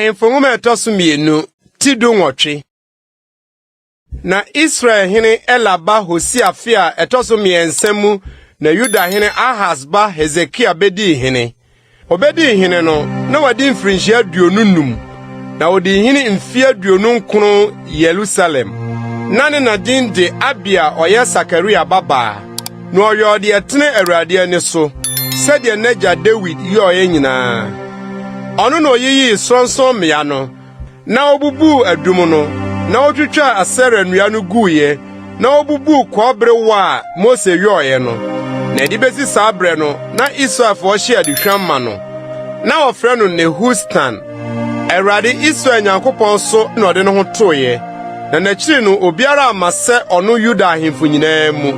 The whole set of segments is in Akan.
Ahemfo Nwoma a ɛtɔ so mmienu, ti 18. Na Israel hene Ela ba Hosea afe a ɛtɔ so mmiɛnsa mu na Yuda hene Ahas ba Hesekia bedii hene. Obedii hene no, na wadi mfirinhyia 25, na odii hene mfe 29 Yerusalem. Na ne na din de Abia a ɔyɛ Sakaria babaa. Na ɔyɔɔ deɛ ɛtene Awurade ani so, sɛdeɛ n'agya Dawid yɔeɛ nyinaa. Ɔno na oyiyii sorɔnsorɔmmea no, na obubuu adum no, na otwitwaa Asera nnua no guiɛ, na obubuu kɔbere wɔ a Mose yɔeɛ no. Na ɛde besi saa bere no, na Israelfoɔ hye aduhwam ma no. Na wɔfrɛ no Nehustan. Awurade Israel Nyankopɔn so na ɔde ne ho toeɛ, na n'akyiri no obiara amma sɛ ɔno Yuda ahemfo nyinaa mu.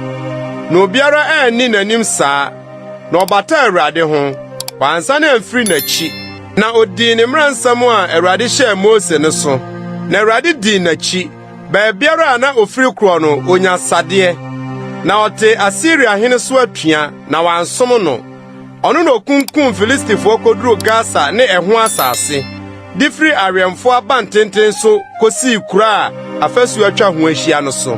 Na obiara anni n'anim saa. Na ɔbataa Awurade ho, wansane amfiri n'akyi. Na odii ne mmara nsɛm a Awurade hyɛɛ Mose no so. Na Awurade dii n'akyi. Baabiara a na ofiri korɔ no, onya asadeɛ. Na ɔtee Asiria hene so atua, na wansom no. Ɔno na okunkum Filistifoɔ koduruu Gasa ne ɛho asase, de firi awɛmfoɔ abantenten so kosii kuro a afasu atwa ho ahyia no so.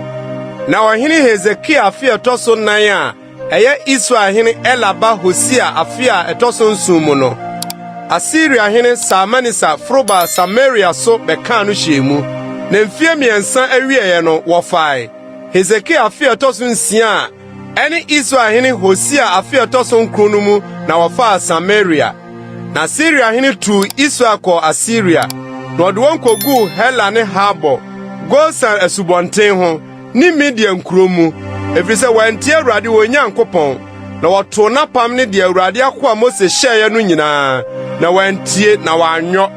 Na ɔhene Hesekia afe a ɛtɔ so nan a ɛyɛ Israel hene Ela ba Hosea afe a ɛtɔ so nson mu no, Asiria hene Salmaneser foro baa Samaria so bɛkaa no hyɛɛ mu. Na mfie 3 awieeɛ no, wɔfae. Hesekia afe a ɛtɔ so 6 a ɛne Israel hene Hosea afe a ɛtɔ so 9 no mu na wɔfaa Samaria. Na Siria hene tuu Israel kɔɔ Asiria, na ɔde wɔn koguu Hela ne Habor, Gosan asubɔnten ho, ne Media nkurow mu, efisɛ wɔantie Awurade wɔn Nyankopɔn, na wɔtoo n'apam ne deɛ Awurade akoa Mose hyɛeɛ no nyinaa, na wɔantie na wɔanyɔ.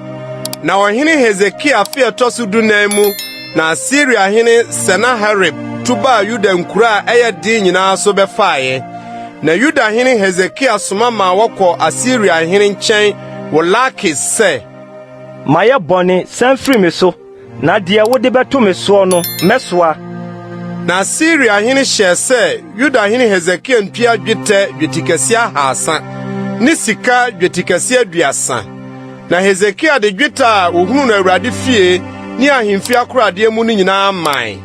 Na ɔhene Hesekia afe a ɛtɔ so 14 mu na Asiria hene Senaherib tu baa Yuda nkuro a ɛyɛ den nyinaa so bɛfaeɛ. Na Yuda hene Hesekia soma maa wɔkɔɔ Asiria hene nkyɛn wɔ Lakis sɛ, Mayɛ bɔne, san firi me so, na deɛ wode bɛto me soɔ no, mɛsoa. Na Asiria hene hyɛɛ sɛ Yuda hene Hesekia ntua dwetɛ dwetikɛseɛ 300 ne sika dwetikɛseɛ 30. Na Hesekia de dwetɛ a wohunuu no Awurade fie ne ahemfi akoradeɛ mu no nyinaa mae.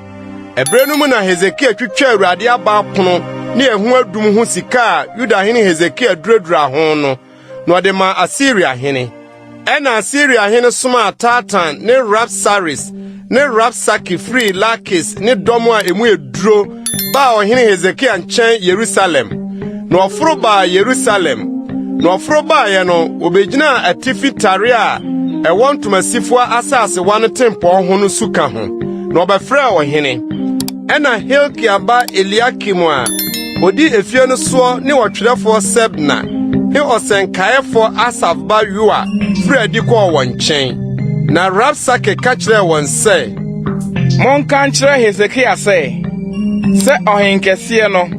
Ɛberɛ no mu na Hesekia twitwaa Awurade aba apono ne ɛho adum ho sika a Yuda hene Hesekia duraduraa ho no, na ɔde maa Asiria hene. Ɛnna Asiria hene somaa Tartan ne Rabsaris ne Rabsake firii Lakis ne dɔm a emu yɛ duro baa ɔhene Hesekia nkyɛn Yerusalem. Na ɔforo baa Yerusalem. Na ɔforo baeɛ no, obegyinaa atifi tare a ɛwɔ ntomasifo asasewa no tempɔn ho no suka ho, na ɔbɛfrɛɛ ɔhene. Ɛnna Hilkia ba Eliakim a odi efie no soɔ ne ɔtwerɛfoɔ Sebna ne ɔsɛnkaeɛfoɔ Asaf ba Yoa firii adi kɔɔ wɔn nkyɛn. Na Rabsake ka kyerɛɛ wɔn sɛ, Monka nkyerɛ Hesekia sɛ, sɛ ɔhenkɛseɛ no,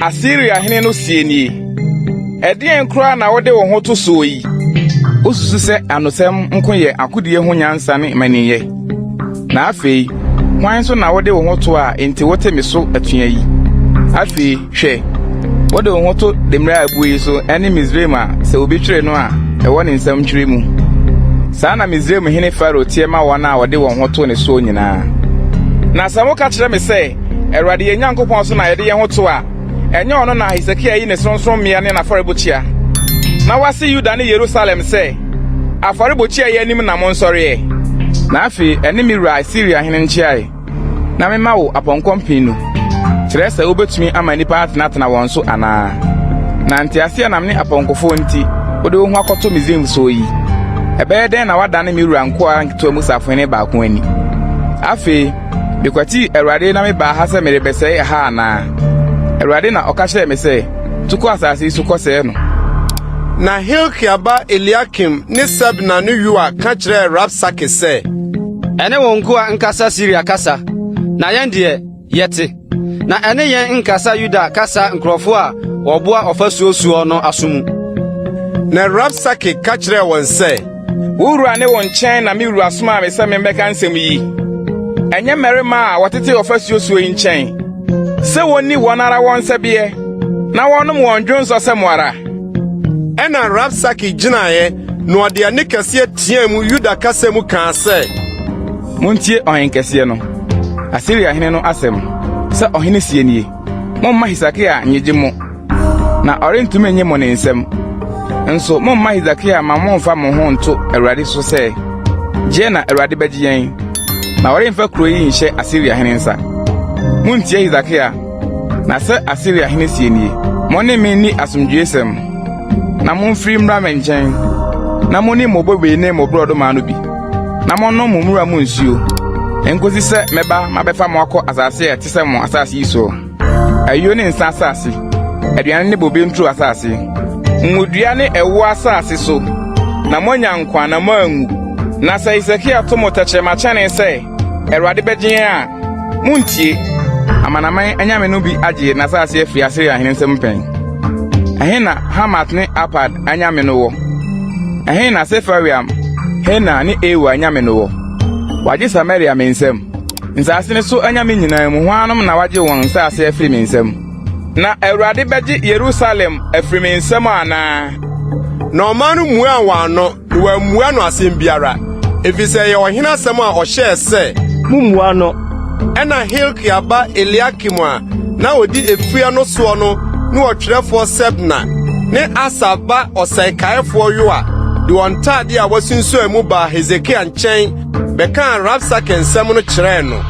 Asiria hene no seɛ nie: Ɛdeɛn koraa na wode wo ho to soɔ yi? Wosusu sɛ anosɛm nko yɛ akodie ho nyansa ne mmaninyɛ? Na afei, hwan so na wode wo ho to a enti wote me so atua yi? Afei, hwɛ, wode wo ho to demmire a abu yi so ne Misraim a sɛ obi twere no a ɛwɔ ne nsam twere mu. Saa na Misraim hene Farao teɛ ma wɔn a wɔde wɔn ho to ne soɔ nyinaa. Na sɛ moka kyerɛ me sɛ, Awurade yɛn Nyankopɔn so na yɛde yɛn ho to a, ɛnyɛ ɔno na Hesekia ayi ne sorɔnsorɔmmea ne n'afɔrebukyia, na wase Yuda ne Yerusalem sɛ, 'Afɔrebukyia yi anim na monsɔre ɛ'? Na afei ɛne me wura Asiria hene nkyeae, na memma wo apɔnkɔ mpennu, kyerɛ sɛ wobetumi ama nnipa atenatena wɔn so anaa? Na nteaseɛnam ne apɔnkɔfo nti wode wo ho akɔto Misraim soɔ yi, ɛbɛyɛ dɛn na woadane me wura nkoa nketewa mu safohene baako ani? Afei Mekwatii Awurade na mebaa ha sɛ merebɛsɛe ɛha anaa? Awurade na ɔka kyerɛɛ me sɛ, 'Tu kɔ asase yi so kɔsɛe no. Na Hilkia ba Eliakim ne Sebna ne Yoa ka kyerɛɛ Rabsake sɛ, Ɛne wo nkoa nkasa Siria kasa, na yɛn deɛ, yɛte. Na ɛne yɛn nkasa Yuda kasa nkurɔfo a wɔboa ɔfasuo soɔ no aso mu. Na Rabsake ka kyerɛɛ wɔn sɛ, Wo wura ne wo nkyɛn na me wura somaa me sɛ memmɛka nsɛm yi. Ɛnyɛ mmarima a wɔtete ɔfasuo soɔ yi nkyɛn, sɛ wonni wɔn ara wɔn sɛbeɛ na wɔnnom wɔn dwonsɔ sɛ mo ara. Ɛnna Rabsake gyinaeɛ. Na ɔde ɛnne kɛseɛ teɛɛ mu Yuda kasa mu kaa sɛ. Muntie ɔhenkɛseɛ no, Asiria hene no asɛm, sɛ ɔhene seɛ nie, Mommma Hesekia nnyegye mo, na ɔrentumi nnye mo ne nsam. Nso mommma Hesekia mma mommfa mo ho nnto Awurade so sɛ, gyeɛ na Awurade bɛgye yɛn, na ɔremfa kuro yi nhyɛ Asiria hene nsa. Muntie Hesekia, na sɛ Asiria hene seɛ nie, Mo ne me nni asomdwoesɛm, na momfiri mmra me nkyɛn, na monni mo bobe ne mo borɔdɔma no bi, na monnom mo mmura mu nsuo, nkosi sɛ mɛba mabɛfa mo akɔ asase a ɛte sɛ mo asase yi soɔ, ayuo ne nsa asase, aduane ne bobe nturo asase, ngodua ne ɛwoɔ asase so, na moanya nkwa na moanwu. Na sɛ Hesekia to mo tɛkyerɛmakyɛne sɛ, Awurade bɛgye yɛn a, Muntie! Amanaman anyame no bi agye n'asase afi Asiria hene nsam pɛn. Ɛhe na Hamat ne Arpad anyame no wɔ? Ɛhe na Sefarwaim, Hena ne Awa anyame no wɔ? Wɔagye Samaria me nsam? Nsase no so anyame nyinaa mu hwannom na wɔagye wɔn nsase afiri me nsam? Na Awurade bɛgye Yerusalem afiri me nsam anaa? Na ɔman no muaa wɔn ano, na wɔammua no asɛm biara, efisɛ ɛyɛ ɔhene asɛm a ɔhyɛɛ sɛ, Mummua no. Ɛnna Hilkia ba Eliakim a na odi efie no soɔ no ne ɔtwerɛfoɔ Sebna ne Asaf ba ɔsɛnkaefoɔ Yoa de wɔn ntade a wɔasunsuan mu baa Hesekia nkyɛn bɛkaa Rabsake nsɛm no kyerɛɛ no.